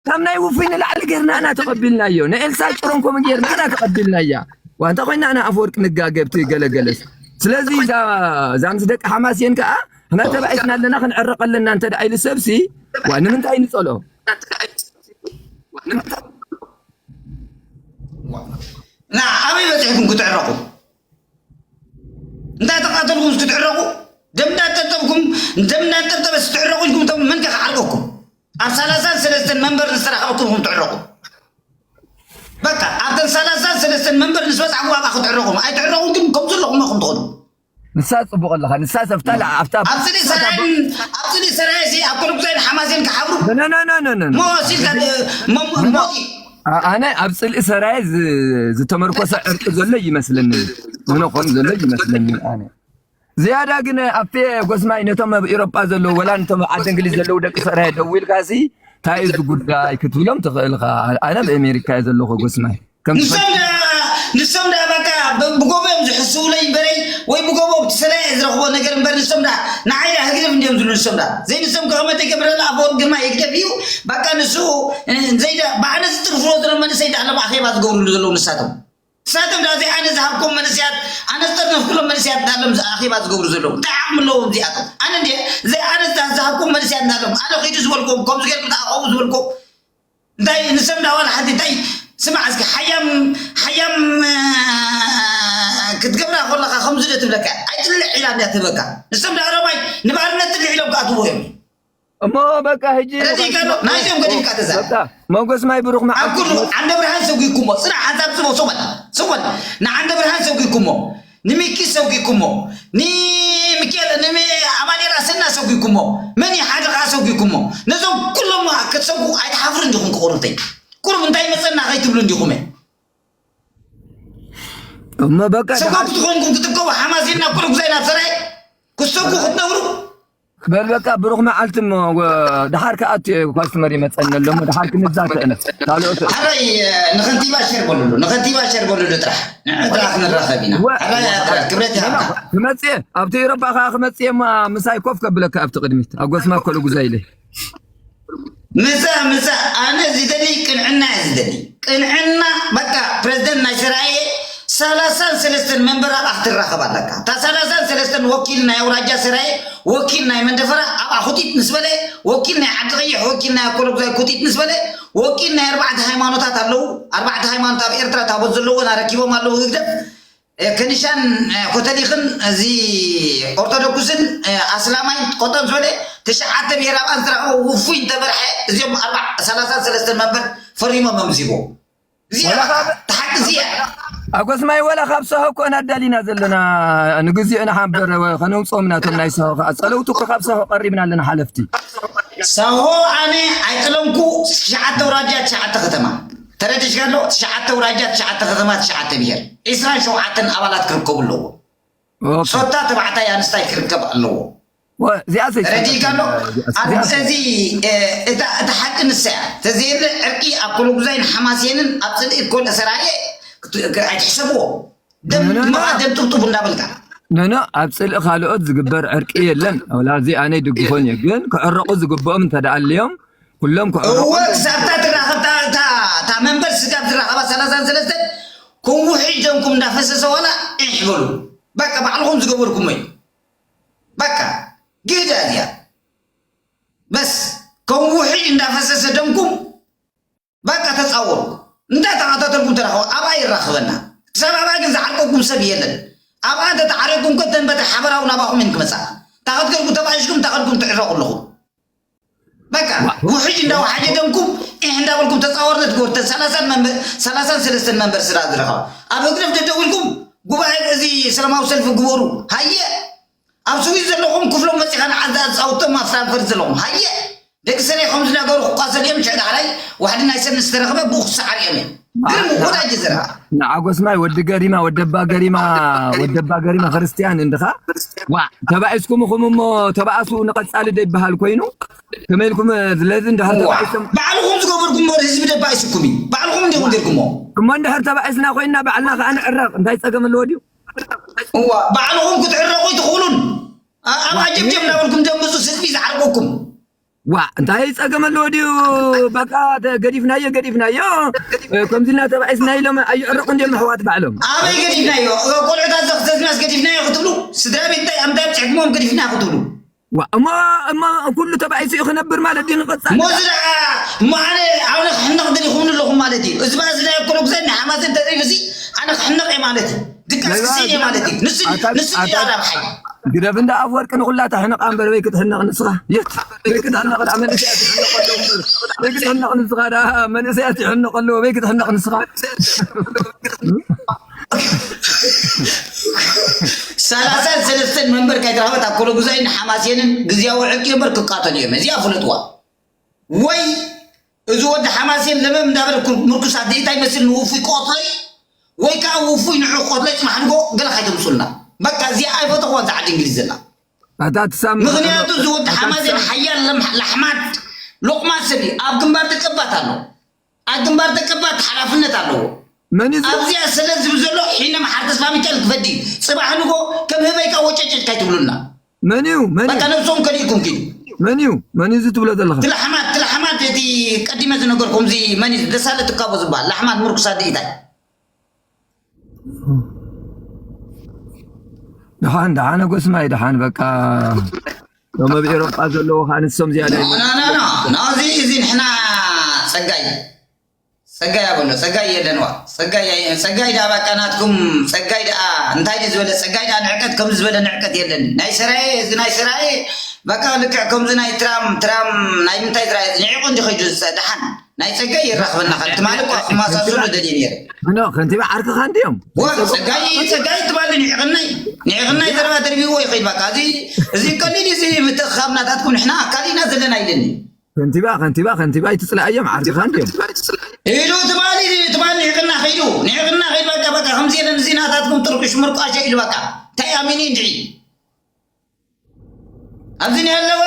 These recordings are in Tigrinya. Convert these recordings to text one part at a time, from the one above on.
ካብ ናይ ውፉይ ንላዕሊ ጌርና ኢና ተቐቢልናዮ። ንኤልሳ ጭሮም ከምኡ ጌርና ኢና ተቐቢልናያ። ዋ፣ እንታይ ኮይና ኢና ኣፈወርቂ ንጋገ ኣብቲ ገለገለስ? ስለዚ እዛ፣ እዛ ምስ ደቂ ሓማሴን ከኣ ንሕና ተባኢስና ኣለና፣ ክንዕረቕ ኣለና እንተ ደኣ ኢሉ ሰብሲ፣ ዋ፣ ንምንታይ ንጸልኦ? ና ኣበይ በፂሕኩም ክትዕረቑ? እንዳተቃተልኩም ክትዕረቑ፣ ደም እንዳጠብጠብኩም፣ ደም እንዳንጠብጠበ ክትዕረቑ ኢልኩም፣ እቶም መን ከ ክዓርቀኩም? ኣብ ሰላሳን ሰለስተን መንበር ዝተራኸብኩም ኢኹም ትዕረቑ። በቃ ኣብተን ሰላሳን ሰለስተን መንበር ምስ በፃሕኩም ኣብኣ ክትዕረቑ። ኣይትዕረቑን ግን ከም ዘለኹም ኢኹም ትኸዱ። ንሳ ጽቡቕ ኣለኻ። ንሳ ሰፍታ ኣብታ ኣብ ጽልኢ ሰራይን ኣብ ጽልኢ ሰራይ ሲ ኣብ ኮለኩዛይን ሓማሴን ክሓብሩ ኖ ኖ ኖ ኖ ኖ። ሞ ሲልካ ሞሞቲ አ- ኣነ ኣብ ጽልኢ ሰራየ ዝ- ዝተመርኮሰ ዕርቂ ዘሎ ይመስለኒ። ሆነ ኾን ዘሎ ይመስለኒ ኣነ። ዝያዳ ግን ኣብቲ ጎስማይ ነቶም ኣብ ኤሮጳ ዘለዉ ወላ ነቶም ኣብ ዓዲ እንግሊዝ ዘለዉ ደቂ ሰራየ ደዊልካ ሲ እንታይ እዩ እዚ ጉዳይ ክትብሎም ትኽእል ኢኻ። ኣነ ኣብ ኣሜሪካ እየ ዘለኹ ጎስማይ። ከም ንሶም ዳ ንሶም ዳ በቃ ብ- ብጎቦ እዮም ዝሕስቡለይ እምበረይ ወይ ብጎቦ ብቲ ሰላየ ዝረኽቦ ነገር እምበር ንሶም ዳ ንዓይ ዳ ህግደፍ እንዲዮም ዝብሉ ንሶም ዳ ዘይንሶም ከኸመ ተገብረላ ኣፈወርቅ ግርማ ይግደፍ እዩ በቃ ንሱ እ፣ ዘይዳ ብኣነ ዝጥርፍዎ ዘሎ መንእሰይ ዳ ሎም ኣኼባ ዝገብሩሉ ዘለዉ ንሳቶም ንሳቶም ዳ ዘይ ኣነ ዝሃብኮም መንእሰያት ኣነ ዝጠርነፍኩሎም መንእሰያት ዳ ሎም ኣኼባ ዝገብሩ ዘለዉ እንታይ ዓቕሚ ኣለዎም እዚኣቶም ኣነ እንዲ ዘይ ኣነ ዳ ዝሃብኮም መንእሰያት ዳ ሎም ኣነ ኺዱ ዝበልኮም ከምዚ ገርኩም ተኣኸቡ ዝበልኮም እንታይ ንሰብ እንዳዋላ ሓንቲ እንታይ ስማዕ እስኪ ሓያም ሓያም ክትገብራ ከለካ ከምዚ ዶ ትብለካ ኣይትልዕ ኢላ እንዲያ ትህበካ ንሰብ እንዳረባይ ንባርነት ትልዕ ኢሎም ክኣትዎ እዮም እሞ በቃ ሕጂ ረዚእካ ዶ ናይዚኦም ገዲፍካ ተዛረብ በቃ ሞጎስ ማይ ብሩክ ኣብ ኩሉ መዓልቲ ዓንደ ብርሃን ሰጒኩሞ ፅናሕ ሓንሳብ ስሞ ስወል ስወል ንዓንደ ብርሃን ሰጒኩሞ ንሚኪ ሰጒኩሞ ንሚኬል ንኣማኑኤል ኣሰና ሰጒኩሞ መን ሓደ ከዓ ሰጒኩሞ ነዞም ኩሎም ክትሰጉ ኣይትሓፍሩ እንዲኹም ክቑሩብተይ ቁሩብ እንታይ መፀና ከይትብሉ እንዲኹም እሞ በቃ ሰጓጉ ትኾንኩም ክትከቡ ሓማሴን ናብ ኩሉ ጉዛይ ናብ ሰራይ ክትሰጉ ክትነብሩ በል በቃ ብሩኽ መዓልቲ እሞ ወ- ድሓር ከኣቱ እየ ኳስትመር ይመፀኒ ኣሎ እሞ ድሓር ክንዛተ እነ ካልኦት ሕራይ ንኸንቲባ ሸር በሉሉ ንኸንቲባ ሸር በሉሉ ጥራሕ ንዕ ጥራሕ ክንራኸብ ኢና ወ- ሕራይ ኣያ ጥራሕ ክብረት ይሃብካ ክመፅእ ኣብቲ ኤሮፓ ከዓ ክመፅእ እማ ምሳይ ኮፍ ከብለካ ኣብቲ ቅድሚት ኣብ ጎስማ ከሉ ጉዛ ኢለ ምሳ ምሳ ኣነ ዝደሊ ቅንዕና እየ ዝደሊ ቅንዕና በቃ ፕረዚደንት ናይ ሰራየ ሰላሳን ሰለስተን መንበር ኣብኣ ክትራኸብ ኣለካ እታ ሰላሳን ሰለስተን ወኪል ናይ ኣውራጃ ሰራየ ወኪል ናይ መንደፈራ ኣብኣ ኩቲት ምስ በለ ወኪል ናይ ዓዲ ቀይሕ ወኪል ናይ ኣኮለጉዛይ ኩቲት ምስ በለ ወኪል ናይ ኣርባዕተ ሃይማኖታት ኣለዉ ኣርባዕተ ሃይማኖት ኣብ ኤርትራ ታቦት ዘለዎን ኣረኪቦም ኣለዉ ህግደፍ ከኒሻን ኮተሊክን እዚ ኦርቶዶክስን ኣስላማይ ቆጠም ዝበለ ትሽዓተ ብሄር ኣብኣን ዝረኸቡ ውፉይ እንተመርሐ እዚኦም ኣርባ ሰላሳ ሰለስተ መንበር ፈሪሞም እዮም ዝቦ እዚኣ ተሓቂ እዚኣ ኣጎስማይ ወላ ካብ ሰሆ እኮ ኢና ኣዳሊና ዘለና ንግዚኡ ንሓንበር ከነውፅኦም ናቶም ናይ ሰሆ ከዓ ፀለውቲ እኮ ካብ ሰሆ ቀሪብና ኣለና ሓለፍቲ ሰሆ ኣነ ኣይጠለምኩ ትሽዓተ ውራጃ ትሽዓተ ከተማ ተረዲሽካ ኣሎ ትሽዓተ ውራጃ ትሽዓተ ከተማ ትሽዓተ ብሄር ዒስራን ሸውዓተን ኣባላት ክርከቡ ኣለዎ ሶታ ተባዕታይ ኣንስታይ ክርከብ ኣለዎ እዚኣ ተረዲእካ ኣሎ እዚ እታ ሓቂ ንሳ እያ ተዘየለ ዕርቂ ኣብ ኮሎጉዛይን ሓማሴንን ኣብ ፅልኢ ኮል ሰራየ ኣይትሕሰብዎ ደም ደም ጥብጥቡ እንዳበልካ ኖኖ ኣብ ፅልኢ ካልኦት ዝግበር ዕርቂ የለን ወላ እዚ ኣነ ይድግፎን እየ ግን ክዕረቑ ዝግብኦም እንተደኣልዮም ኩሎም ክዕረቑ እወ ክሳብታ ትራኸብ እታ መንበር ስጋብ ዝራኸባ ሰላሳን ሰለስተን ክውሕጅ ደምኩም እንዳፈሰሰ ዋላ ኢሕ በሉ በቃ ባዕልኹም ዝገበርኩሞ እዩ በቃ ግህዳ እዚኣ በስ ከም ውሕጅ እንዳፈሰሰ ደምኩም በቃ ተፃወሩ እንዳተኸታተልኩም ተራኸቡ ኣብኣ ይራኸበና ክሳብ ኣብኣ ግን ዝዓርቀኩም ሰብ የለን ኣብኣ እንተተዓሪቕኩም ከ ተንበተ ሓበራዊ ናባኹም እየን ክመፃ ታኸትከልኩም ተባኢሽኩም ታኸድኩም ትዕረቑ ኣለኹም በቃ ውሕጅ እንዳወሓጀ ደምኩም ኢሕ እንዳበልኩም ተፃወርነት ጎርተን ሰላሳን መንበር ሰላሳን ሰለስተን መንበር ስራ ዝረኸባ ኣብ ህግደፍ ደደው ኢልኩም ጉባኤ እዚ ሰላማዊ ሰልፊ ግበሩ ሃየ ኣብ ስዊዝ ዘለኹም ክፍሎም መፂኻ ንዓዛ ዝፃውቶም ኣብ ፍራንክፈርት ዘለኹም ሃየ ደቂ ሰነ ከም ዝነገሩ ክቋሰል እዮም ሽዕ ዳሕራይ ዋሕዲ ናይ ሰብ ዝተረኽበ ብኡ ክሰዓር እዮም እዮም ግርም ወዳጅ ዘረባ ንዓጎስማይ ወዲ ገሪማ ወደባ ገሪማ ወደባ ገሪማ ክርስቲያን እንድኻ ዋ ተባኢስኩም ኹም እሞ ተባኣሱ ንቐጻሊ ዶ ይበሃል ኮይኑ ከመይ ኢልኩም ስለዚ እንድሕር ተባኢስም ባዕልኹም ዝገበርኩም እሞ ህዝቢ ደባኢስኩም እዩ ባዕልኹም እንዲኹም ጌርኩሞ እሞ እንድሕር ተባኢስና ኮይንና ባዕልና ከዓ ንዕረቕ እንታይ ፀገም ኣለዎ ድዩ እዋ ባዕልኹም ክትዕረቑ ይትኽእሉን ኣብ ኣጀብጀብ እናበልኩም ደምፁ ህዝቢ ዝዓርቀኩም ዋ እንታይ ጸገም ኣለዎ ድዩ? በቃ ተ- ገዲፍናዮ ገዲፍናዮ እ፣ ከምዚ እና ተባዒስና ኢሎም ኣይዕረቑ እንዲዮም ኣሕዋት ባዕሎም። ኣበይ ገዲፍናዮ? ቆልዑታት ዘኽተዝናስ ገዲፍናዮ ክትብሉ፣ ስድራ ቤት እንታይ ኣምታይ ኣብፅሕኩሞም ገዲፍና ክትብሉ? ዋ እሞ እሞ ኩሉ ተባዒሱ እዩ ክነብር ማለት ድዩ ንቐጻሊ? ሞዚ ደኣ እሞ ኣነ ኣነ ክሕነቕ ደሊኹምኒ ኣለኹም ማለት እዩ። እዚ ባእዚ ናይ ኣኮሎ ግዛይ ናይ ሓማሴን ተሪፉ እዚ ኣነ ክሕነቕ እየ ማለት እዩ። ድቃስ ክስኢን እየ ማለት እዩ። ንሱ ንሱ እዩ ኣራብሓይ። ግደፍ እንዳ ኣፍወርቂ ንኹላ ተሕንቓ እምበር በይ ክትሕነቕ ንስኻ። የት በይ ክትሕነቕ ደኣ መንእሰያት ይሕነቕ ኣለዉ እምበር። በይ ክትሕነቕ ንስኻ ደኣ መንእሰያት ይሕነቕ ኣለዉ። በይ ክትሕነቕ ንስኻ። ሰላሳን ሰለስተን መንበር ከይትረኸበት ኣኮሎ ግዛይን ሓማሴንን ግዝያዊ ዕርቂ እምበር ክቃተሉ እዮም። እዚኣ ፍለጥዋ። ወይ እዚ ወዲ ሓማሴን ለመም እንዳበለ ኩ- ምርኩስ ኣዴታ ይመስል ንውፉይ ክቐትሎ እዩ። ወይ ከዓ ውፉይ ንዑ ክቐትሎ ይፅማሕ ንጎ ገለ ካይተምፁልና። በቃ እዚኣ ኣይፈተኽዋን እዛ ዓዲ እንግሊዝ ዘላ። ኣታ ትሳም ምኽንያቱ እዚ ወዲ ሓማሴን ሓያል ለም- ላሕማድ ሎቕማን ሰብ እዩ። ኣብ ግንባር ደቀባት ኣሎ። ኣብ ግንባር ደቀባት ሓላፍነት ኣለዎ። መን እዩ ዝ- ኣብዚኣ ሰለ ዝብል ዘሎ ሒነ መሓር ተስፋ ሚካኤል ክፈዲ እዩ። ፅባሕ ንጎ ከም ህበይ ከዓ ወጨጨጭ ካይትብሉና። መን እዩ መን በቃ እዩ ነብሶም ከሊእኩም ኪዱ። መን እዩ መን እዩ እዚ ትብሎ ዘለኻ? ትላሕማት ትላሕማት እቲ ቀዲመ ዝነገርኩም እዚ መን እዩ ደሳለ ትካቦ ዝበሃል ላሕማት ምርኩስ ኣዲኢታይ። ደሓን ደሓን ጎስማይ ደሓን በቃ እቶም ኣብ ኤሮጳ ዘለዉ ከዓ ንሶም ዝያዳ ይመ- ናናና ናዚ እዚ ንሕና ፀጋይ ፀጋይ ኣበሎ ፀጋይ የለንዋ ፀጋይ ኣይ- ፀጋይ ዳ በቃ ናትኩም ፀጋይ ደኣ እንታይ ድዩ ዝበለ ፀጋይ ደኣ ንዕቀት ከምዚ ዝበለ ንዕቀት የለን ናይ ሰራየ እዚ ናይ ሰራየ በቃ ልክዕ ከምዚ ናይ ትራም ትራም ናይ ምንታይ ትራይ ንዒቑ እንዲ ከይዱ ዝፀ- ደሓን ናይ ጸጋይ የራኽበና ትማሊ እኳ ክማሳስሉ ደልየ ነይረ። ኖ ከንቲባ ዓርክኻ እንድዮም። ወ ጸጋይ ጸጋይ ትባል ንዕቕናይ ንዕቕናይ ዘረባ ደርቢዎ ይኸይድ በቃ እዚ እዚ ቀሊል እዚ ምትእኻብ ናታትኩም ንሕና ኣካል ኢና ዘለና ኢለኒ። ከንቲባ ከንቲባ ከንቲባ ኣይትጽልኣዮም ዓርክኻ እንድዮም። ኢሉ ትማሊ ትማሊ ንዕቕና ኸይዱ ንዕቕና ኸይዱ በቃ በቃ ከምዚ ኢለን እዚ ናታትኩም ጥርቅሽ ምርቋሸ ኢሉ በቃ እንታይ ኣሚኒ እንድዒ ኣብዚ ንያለወ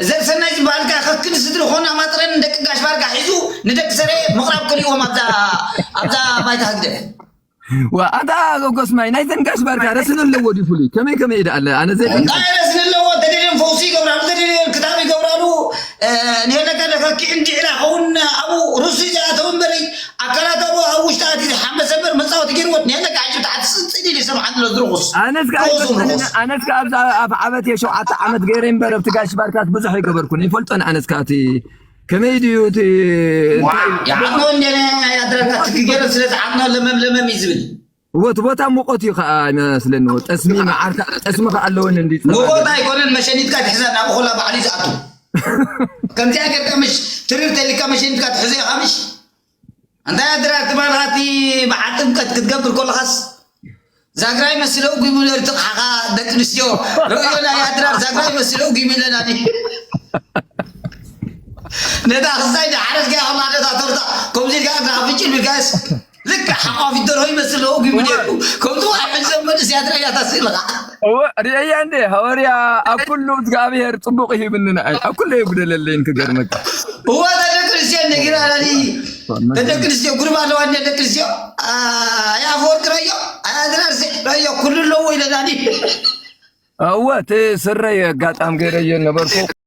ዘርሰናይ ዝበሃል ከኣ ከክል ስድሪ ኾና ማጥረን ደቂ ጋሽ ባርካ ሒዙ ንደቂ ሰረ ምቕራብ ክልእዎም ኣብዛ ኣብዛ ባይታ ህግደፍ ዋ ኣታ ጎስማይ ናይዘን ጋሽ ባርካ ረስኒ ኣለዎ ድዩ ፍሉይ ከመይ ከመይ ይዳ ኣለ ኣነ ዘይ እንታይ ረስኒ ኣለዎ ተደልዮም ፈውሲ ይገብራሉ ተደልዮም ክታብ ይገብራሉ ንሄለካ ለካ ኪዕን ዲዕላ ኸውን ኣብኡ ሩሲ ዝኣተው እምበሪ ኣካላት ኣብኡ ኣብ ውሽጢ ኣትዩ ዝሓመሰ እምበር መፃወቲ ገይርዎ ነየለካ ሕጂ ብታሕቲ ስንፅል ኢሉ ይሰምዓ ኣሎ ዝርኹስ ኣነስ ከዓ ኣይፈልጥን ኣነስ ከዓ ኣብዛ ኣፍ ዓበት እየ ሸውዓተ ዓመት ገይረ እምበር ኣብቲ ጋሽ ባርካስ ብዙሕ ኣይገበርኩን ኣይፈልጦን ኣነስ ከዓ እቲ ከመይ ድዩ እቲ እንታይ እዩ? ይዓቕኖ እንደ ያድረካ ትክገረ ስለ ዝዓቕኖ ለመም ለመም እዩ ዝብል እወ እቲ ቦታ ሙቐት እዩ ከዓ ይመስለኒ ጠስሚ መዓርካ ጠስሚ ከዓ ኣለወን እንዲ ሙቐት ኣይኮነን መሸኒትካ ትሕዛ ናብ ኾላ ባዕሉ እዩ ዝኣቱ ከምዚኣ ጌርካ ምሽ ትርር ተሊካ መሸኒትካ ትሕዞ ኢኻ ምሽ እንታይ ኣድራር ትበሃል ኣቲ በዓል ጥምቀት ክትገብር ከለኻስ ዛግራ ይመስል እጉ ይብሎ ርትቕ ሓኻ ደቂ ኣንስትዮ ርእዮ ናይ ኣድራር ዛግራ ይመስል እጉ ይብለና ነታ ክሳይ ዳሓረስ ገያ ከላ ነታ ቶርታ ከምዚ ኢልካ እግራ ፍጭ ኢልካስ ልክዕ ሓቋፊት ደርሆ ይመስል እጉ ይብል ነይሩ ከምዚ ኣሕልዘ መንእስያት ርእያታ ስእልኻ እወ ርእያ እንዴ ሃወርያ ኣብ ኩሉ እግዚኣብሔር ጽቡቕ ይሂብኒ ንዓይ ኣብ ኩሉ የጉደለለይን ክገርመካ እወ ተደቂ ኣንስትዮ ነጊራ ኣላሊ ተደቂ ኣንስትዮ ጉሩብ ኣለዋ እንደ ደቂ ኣንስትዮ ኣይ ኣፈወርቂ ረዮ ኣይ ኣድራርሲ ረዮ ኩሉ ኣለዎ ኢለና ድዩ እወ እቲ ስረይ ኣጋጣም ገይረዮ ነበርኩ